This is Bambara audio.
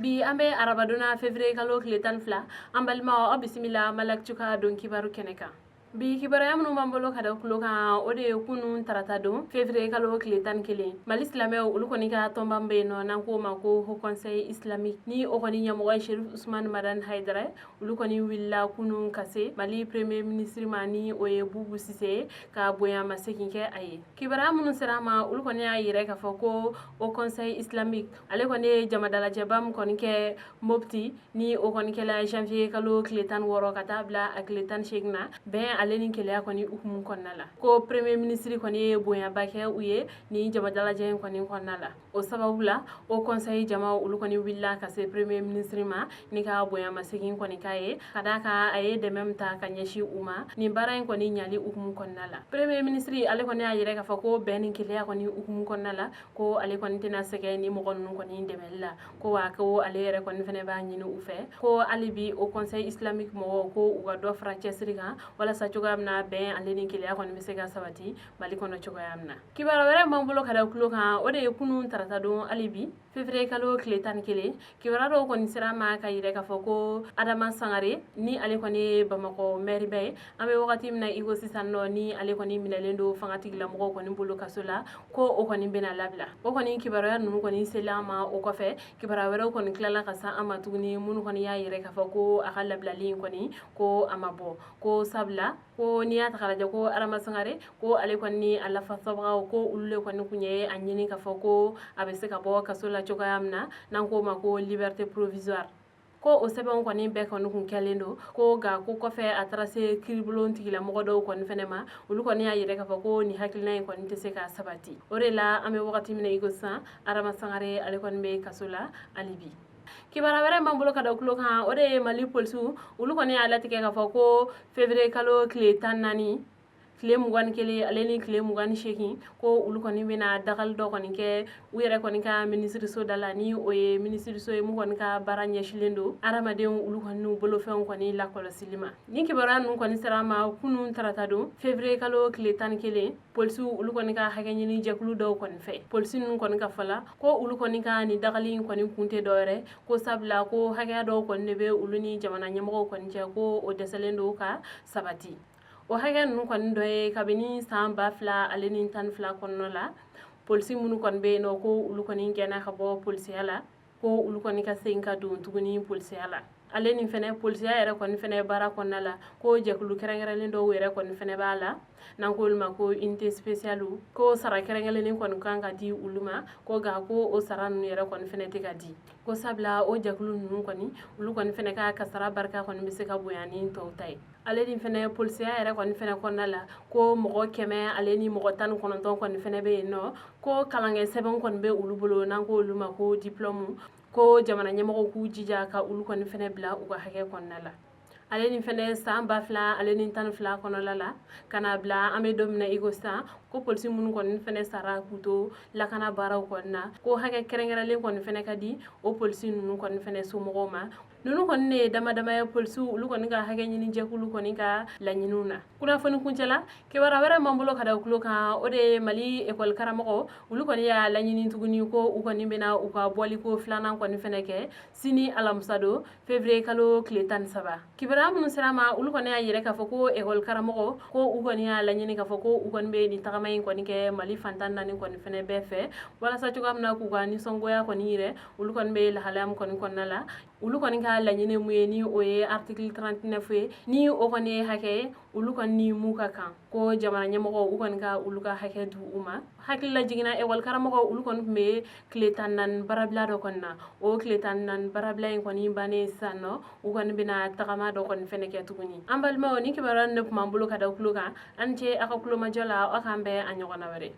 Bi an bɛ arabadon na, février kalo tile 12. An balimaw, aw bisimila Maliactu ka don kibaru kɛnɛ kan. Bi kibaruya minnu b'an bolo ka da tulo kan, o de ye kunun tarata don, février kalo tile 11, Mali silamɛw olu kɔni ka tɔnba bɛ yen nɔ n'an k'o ma ko Haut Conseil Islamique, ni o kɔni ɲɛmɔgɔ ye Cherif Ousmane Madani Haidara, olu kɔni wulila kunun ka se Mali premier ministre ma, ni o ye Boubou Cissé ye, ka bonyamasegin kɛ a ye. Kibaruya minnu sera a ma, olu kɔni y'a yira k'a fɔ ko Haut Conseil Islamique ale kɔni ye jamadalajɛba min kɔni kɛ Mopti, ni o kɔni kɛla janvier kalo tile 16 ka taa bila a tile 18 na, bɛn ale ni kelenya kɔni hukumu kɔnɔna la, ko premier ministre kɔni ye bonyaba kɛ u ye ni jamadalajɛ in kɔni kɔnɔna la. O sababu la, Haut Conseil jama olu kɔni wulila ka se premier ministre ma ni ka bonyamasegin kɔni k'a ye, ka d'a kan a ye dɛmɛ min ta ka ɲɛsin u ma nin baara in kɔni ɲali hukumu kɔnɔna la. Premier ministre ale kɔni y'a yira k'a fɔ ko bɛn ni kelenya kɔni hukumu kɔnɔna la, ko ale kɔni tɛna sɛgɛn ni mɔgɔ ninnu kɔni dɛmɛli la, ko wa ko ale yɛrɛ kɔni fɛnɛ b'a ɲini u fɛ ko hali bi Haut Conseil Islamique mɔgɔw ko u ka dɔ fara cɛsiri kan, walasa cogoya min na bɛn ale ni kelenya kɔni bɛ se ka sabati Mali kɔnɔ cogoya min na. Kibaruya wɛrɛ b'an bolo ka da tulo kan, o de ye kunun tarata don, hali bi février kalo tile 11, kibaruya dɔw kɔni sera ma ka yira k'a fɔ ko Adama Sangare, ni ale kɔni ye Bamakɔ maire ye an bɛ wagati min na i ko sisan nɔ, ni ale kɔni minɛlen don fanga tigilamɔgɔw kɔni bolo kaso la, ko o kɔni bɛna labila. O kɔni kibaruya ninnu kɔni selen an ma, o kɔfɛ kibaruya wɛrɛw kɔni tilala ka se an ma tuguni, minnu kɔni y'a yira k'a fɔ ko a ka labilali in kɔni ko a ma bɔ, ko sabula ko n'i y'a ta k'a lajɛ, ko Adama Sangare, ko ale kɔni ni a lafasabagaw, ko olu de kɔni tun ye a ɲini k'a fɔ ko a bɛ se ka bɔ kaso la cogoya min na, n'an k'o ma ko liberté provisoire, ko o sɛbɛnw kɔni bɛɛ kɔni kun kɛlen don, ko nka ko kɔfɛ a taara se kiiribulon tigilamɔgɔ dɔw kɔni fɛnɛ ma, olu kɔni y'a yira k'a fɔ ko nin hakilina in kɔni tɛ se ka sabati. O de la an bɛ wagati min na i ko sisan, Adama Sangare ale kɔni bɛ kaso la hali bi. Kibaruya wɛrɛ b'an bolo ka da tulo kan, o de ye Mali polisiw olu kɔni y'a latigɛ k'a fɔ ko février kalo tile 14, tile 21 ale ni tile 28, ko olu kɔni bɛna dagali dɔ kɔni kɛ u yɛrɛ kɔni ka minisiriso da la, ni o ye minisiriso ye mun kɔni ka baara ɲɛsilen don adamadenw olu kɔni n'u bolofɛnw kɔni lakɔlɔsili ma. Ni kibaruya ninnu kɔni sera ma kunun tarata don, février kalo tile 11, polisiw olu kɔni ka hakɛ ɲini jɛkulu dɔw kɔni fɛ. Polisi ninnu kɔni ka fɔ la ko olu kɔni ka nin dagali in kɔni kun tɛ dɔwɛrɛ, ko sabula ko hakɛya dɔw kɔni de bɛ olu ni jamana ɲɛmɔgɔw kɔni cɛ, ko o dɛsɛlen don ka sabati. O hakɛ ninnu kɔni dɔ ye kabini san 2012 kɔnɔna la, polisi minnu kɔni bɛ yen nɔ, ko olu kɔni gɛnna ka bɔ polisiya la, ko olu kɔni ka segin ka don tuguni polisiya la. Ale ni fɛnɛ polisiya yɛrɛ kɔni fɛnɛ baara kɔnɔna la, ko jɛkulu kɛrɛnkɛrɛnlen dɔw yɛrɛ kɔni fɛnɛ b'a la, n'an ko olu ma ko unité spéciale, ko sara kɛrɛnkɛrɛnlen kɔni kan ka di olu ma, ko nka ko o sara ninnu yɛrɛ kɔni fɛnɛ tɛ ka di, ko sabula o jɛkulu ninnu kɔni olu kɔni fɛnɛ ka kasara barika kɔni bɛ se ka bonya ni tɔw ta ye. Ale ni fɛnɛ polisiya yɛrɛ kɔni fɛnɛ kɔnɔna la, ko mɔgɔ 119 kɔni fɛnɛ bɛ yen nɔ, ko kalankɛ sɛbɛn kɔni bɛ olu bolo, n'an ko olu ma ko diplôme, ko jamana ɲɛmɔgɔw k'u jija ka olu kɔni fɛnɛ bila u ka hakɛ kɔnɔna la. Ale ni fɛnɛ san 2012 kɔnɔla la ka na bila an bɛ don min na i ko sisan, ko polisi minnu kɔni fɛnɛ sara k'u to lakana baaraw kɔni na, ko hakɛ kɛrɛnkɛrɛnlen kɔni fɛnɛ ka di o polisi ninnu kɔni fɛnɛ somɔgɔw ma. Ninnu kɔni ne ye dama dama ye polisiw olu kɔni ka hakɛ ɲini jɛkulu kɔni ka laɲiniw na. Kunnafoni kuncɛ la, kibaruya wɛrɛ b'an bolo ka da tulo kan, o de ye Mali ekɔli karamɔgɔ olu kɔni y'a laɲini tuguni ko u kɔni bɛna u ka bɔliko filanan kɔni fɛnɛ kɛ sini alamisa don, février kalo tile 13. Kibaruya minnu sera ma, olu kɔni y'a yira k'a fɔ ko ekɔli karamɔgɔ ko u kɔni y'a laɲini k'a fɔ ko u kɔni bɛ nin tagama in kɔni kɛ Mali fan 14 kɔni fɛnɛ bɛɛ fɛ, walasa cogoya min na k'u ka nisɔngoya kɔni yira olu kɔni bɛ lahalaya min kɔni kɔnɔna la. Olu kɔni ka laɲini mun ye, ni o ye article 39 ye, ni o kɔni ye hakɛ ye olu kɔni ni mun ka kan, ko jamana ɲɛmɔgɔ u kɔni ka olu ka hakɛ di u ma. Hakili la jiginna, ekɔli karamɔgɔ olu kɔni tun bɛ tile 14 baarabila dɔ kɔni na. O tile 14 baarabila in kɔni bannen sisan nɔ, u kɔni bɛna tagama dɔ kɔni fɛnɛ kɛ tuguni. An balimaw, ni kibaruya ne tun b'an bolo ka da tulo kan. An ce aw ka kulomajɔ la, aw k'an bɛn a ɲɔgɔnna wɛrɛ.